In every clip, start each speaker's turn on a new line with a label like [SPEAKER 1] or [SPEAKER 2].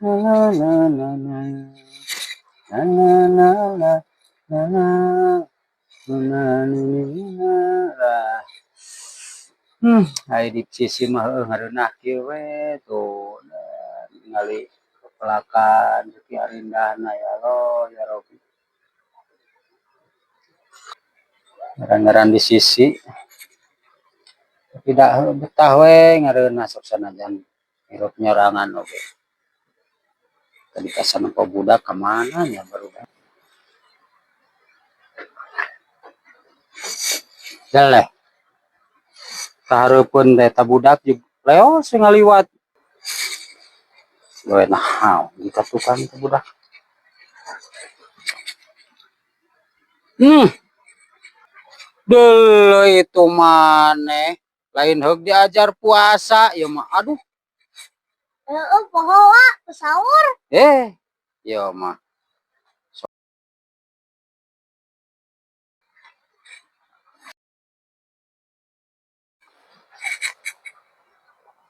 [SPEAKER 1] La la la la la. La la la la la la. La la la la la. Ai di sisi mah heueuh ngareunah kieu we tuh ningali pepelakan sakieu arindahna, ya Allah ya Rabbi. Ngaran-ngaran di sisi tapi da heueuh betah we ngareunah sok sanajan hirup nyorangan oge. Tadi kasan nempo budak ka mana nya barudak. Deleh. Kahareupeun teh eta budak jeung leos ngaliwat. We naon di ka tukang teh budak. Deuleu itu maneh lain heug diajar puasa ieu mah, aduh.
[SPEAKER 2] Heeh, poho wa, sahur.
[SPEAKER 1] Eh, ieu mah.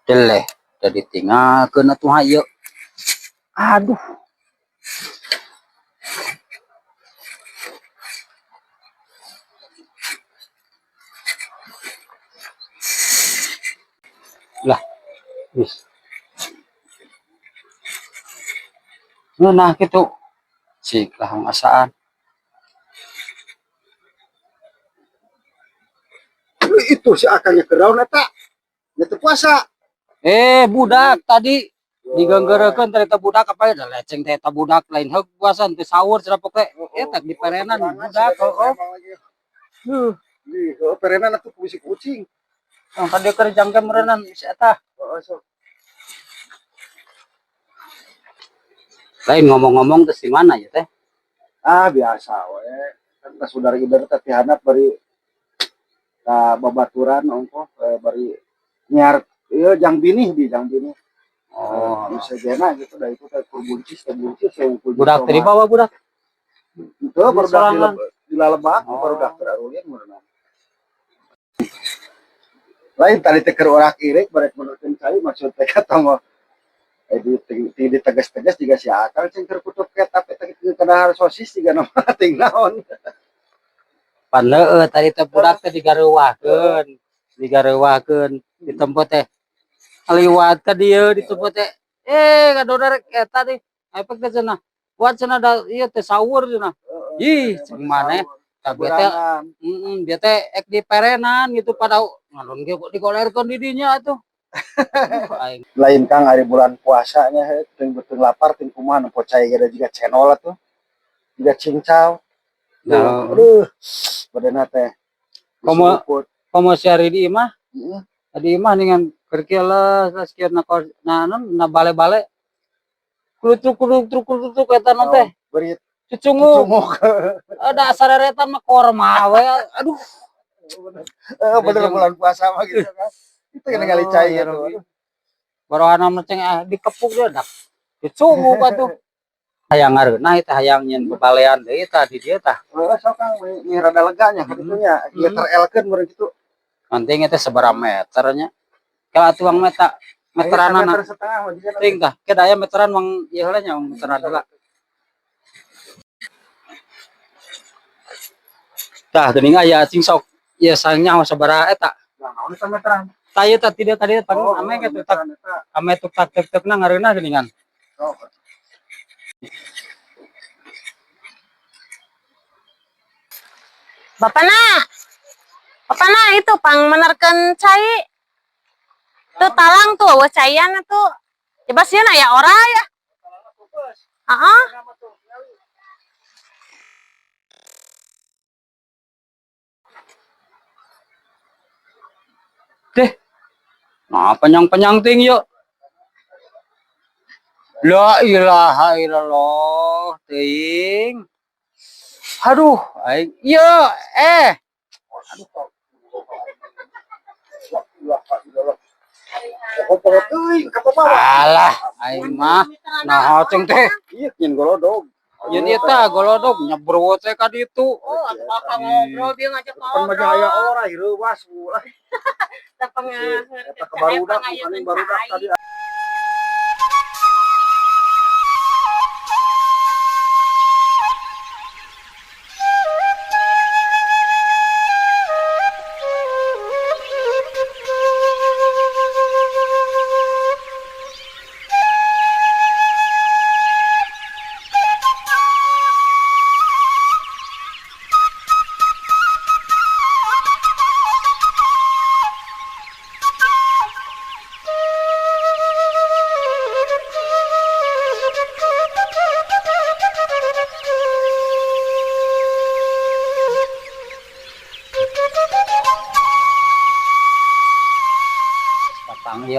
[SPEAKER 1] Deleh, da ditinggalkeun atuh ieu. Aduh. Lah, wis. Ngeunah kitu. Cik lah asaan.
[SPEAKER 3] Itu si akangnya keuraun eta. Nya teu puasa.
[SPEAKER 1] Eh, budak tadi digeunggeureukeun teh eta budak apa ya leceng teh eta budak lain heug puasa teu sahur cenah poke eta di perenan budak, heueuh. Heuh.
[SPEAKER 3] Ih, heueuh perenan atuh ku bisi kucing.
[SPEAKER 1] Tong ka dieu keur jangke meureunnan si eta.
[SPEAKER 3] Heeh, sok.
[SPEAKER 1] Lain ngomong-ngomong teh si mana ya teh?
[SPEAKER 3] Ah, biasa we. Kan ka saudara ieu teh ti handap bari ka babaturan ongkoh bari nyiar ieu jang binih di jang binih.
[SPEAKER 1] Oh,
[SPEAKER 3] Nu sejena gitu da itu teh kur buncis teh buncis teh unggul
[SPEAKER 1] budak teh dibawa budak.
[SPEAKER 3] Itu barudak
[SPEAKER 1] Sorangan.
[SPEAKER 3] di lalebak
[SPEAKER 1] Oh.
[SPEAKER 3] barudak teh arulin meureunna. Lain tadi teh keur orak irik barek menerkeun cai maksud teh kata mah di ditegas-tegas juga si akang cing keur kutup ketap eta kieu kana sosis juga nama ting naon.
[SPEAKER 1] Pan heueuh tadi teh budak teh digareuwahkeun, digareuwahkeun di tempat teh. Ngaliwat ka dieu di tempat teh. Eh, kadodar eta teh. Efek teh cenah. Kuat cenah da ieu teh sahur cenah. Ih, cing maneh. Tapi teh heeh, dia teh ek diperenan gitu pada ngalun ge kok digolerkeun di dinya atuh. Aing
[SPEAKER 3] Lain Kang ari bulan puasanya heuh teuing beuteung lapar teuing kumaha nempo cai ge da jiga cenol atuh. Jiga cincau.
[SPEAKER 1] Nah.
[SPEAKER 3] Aduh, badanna teh.
[SPEAKER 1] Komo
[SPEAKER 3] Diseruput.
[SPEAKER 1] komo si ari di imah,
[SPEAKER 3] Heeh.
[SPEAKER 1] di imah dengan keur kieu leus leus kieu na na non na bale-bale. Klutruk klutruk klutruk eta non teh.
[SPEAKER 3] Berit
[SPEAKER 1] Cucunguk.
[SPEAKER 3] cucunguk.
[SPEAKER 1] Ada sareretan mah korma we. Aduh.
[SPEAKER 3] Heeh, bener bulan puasa mah gitu kan. Itu kan ningali cai
[SPEAKER 1] Ya
[SPEAKER 3] gitu.
[SPEAKER 1] Rabbi. Barohana mah ceng ah dikepuk dia dak. Cucunguk atuh. Hayang ngareunah teh hayang nyeun bebalean deui tah di dieu tah.
[SPEAKER 3] Heeh, sok Kang mi rada lega nya kitu nya. Ieu terelkeun meureun kitu.
[SPEAKER 1] Nanti teh sabaraha meter nya. Kalau atuh mang meta meteranana.
[SPEAKER 3] Meter setengah mah jiga.
[SPEAKER 1] Ting tah, ke daya meteran mang ieu heula nya mang meteran heula. Tah geuning aya cing sok ieu sangnya sabaraha eta.
[SPEAKER 3] Nah, naon eta meteran?
[SPEAKER 1] Tah ieu tah ti dieu tadi pan
[SPEAKER 3] Oh,
[SPEAKER 1] ame kitu tak
[SPEAKER 3] meteran eta.
[SPEAKER 1] ame tuk tak tek tekna ngareunah geuningan.
[SPEAKER 3] Oh.
[SPEAKER 4] Bapak nak. Bapak nak itu pang menerkeun cai. Tuh talang tuh eueuh caian tuh. Coba sieun aya ora ya. Heeh.
[SPEAKER 1] Deh. Nah, penyang-penyang ting yuk. La ilaha illallah, ting. Aduh, aing ieu eh. Alah, aing mah nah ceng teh.
[SPEAKER 3] Iya, nyin golodog.
[SPEAKER 1] Nyin ieu tah golodog nyebrot teh ka ditu.
[SPEAKER 4] Oh, aku bakal ngobrol dia ngajak
[SPEAKER 3] Pan mah aya ora reuwas ulah.
[SPEAKER 4] Eta
[SPEAKER 3] Eta ka barudak, bukan barudak tadi.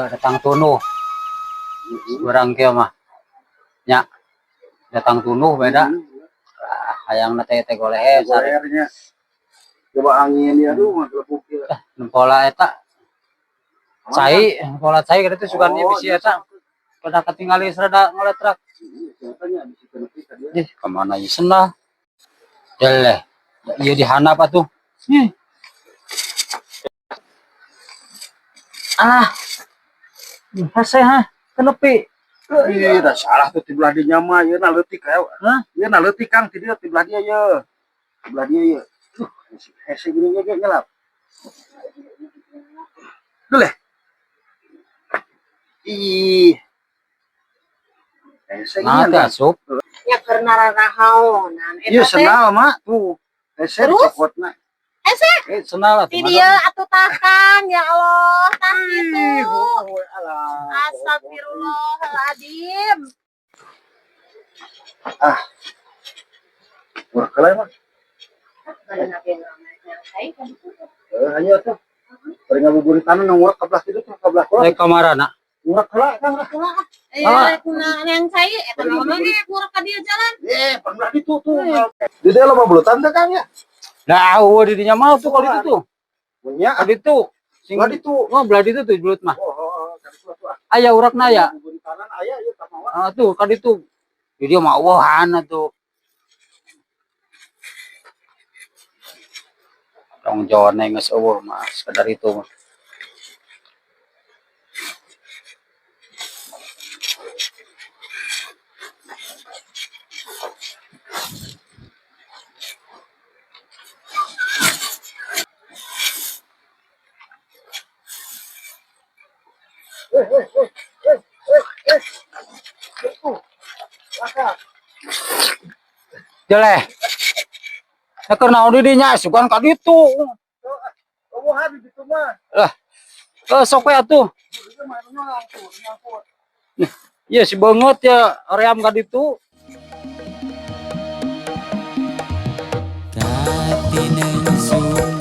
[SPEAKER 1] Ieu datang tunuh. Urang kieu mah. Nya. Datang tunuh beda. Ah, hayangna teh teh golehe sare.
[SPEAKER 3] Golernya. Coba angin ya aduh mah gelebuk ieu.
[SPEAKER 1] Nempola eta cai, nempola cai kitu sugan ieu
[SPEAKER 3] Oh,
[SPEAKER 1] bisi eta. Pada katingali rada ngaletrak.
[SPEAKER 3] Iya, bisa kena kita dia.
[SPEAKER 1] Ih, kemana ieu senah? Deleh. Ieu dihandap atuh. Ih. Ah. Hese ha, kenepi.
[SPEAKER 3] Ih, dah salah tuh di belah dinya mah, ieu na leutik aya.
[SPEAKER 1] Hah?
[SPEAKER 3] Ieu na leutik Kang, ti dieu ti belah dia ye. Ti belah dia ye. Duh, hese gini ge nyelap. Duh leh. Ih. Hese
[SPEAKER 1] Nah,
[SPEAKER 3] gini.
[SPEAKER 1] teh asup.
[SPEAKER 4] Nya keur nararahaonan.
[SPEAKER 3] Ieu
[SPEAKER 4] Eta teh
[SPEAKER 3] senal mah tuh. Hese
[SPEAKER 4] Terus?
[SPEAKER 3] dicokotna.
[SPEAKER 4] Hese
[SPEAKER 1] Senal atuh.
[SPEAKER 4] di dieu atuh takan ya Allah, tah
[SPEAKER 3] Ih,
[SPEAKER 4] kitu.
[SPEAKER 3] oh, alah.
[SPEAKER 4] Astagfirullahaladzim.
[SPEAKER 3] Murah kelai mah. Eh, hanya tuh. Bari ngabuburitan nu ngurek ka belah kitu tuh, ka belah kulon.
[SPEAKER 1] Rek kamarana?
[SPEAKER 3] Ngurek heula, Kang.
[SPEAKER 4] Eh, kuna yang cai eta mah mana kurang ka dieu jalan.
[SPEAKER 3] Eh, pernah itu tuh. Di dia loba bulutan teh Kang ya.
[SPEAKER 1] Nah, eueuh di dinya mah tuh kalau itu tuh.
[SPEAKER 3] Punya
[SPEAKER 1] Kalau itu sing
[SPEAKER 3] belah itu.
[SPEAKER 1] Oh, belah ditu tuh belut mah.
[SPEAKER 3] Oh, oh, oh, kan itu atuh ah.
[SPEAKER 1] Aya urakna ya.
[SPEAKER 3] Buburitan aya ieu tah mawa.
[SPEAKER 1] Ah, tuh kan itu. Di dia mah eueuhan atuh. Tong jone geus eueuh mah sekedar itu mah.
[SPEAKER 3] Eh, eh, eh, eh, eh, eh. Tuh. Laka.
[SPEAKER 1] Jeleh. Nah, keur naon di dinya sugan ka ditu.
[SPEAKER 3] Eueuhan di ditu mah.
[SPEAKER 1] Lah. Eh, sok we atuh.
[SPEAKER 3] Itu mah nyong tuh, nyangkut.
[SPEAKER 1] Iya si beungeut ya oream ka ditu.
[SPEAKER 5] Katineng.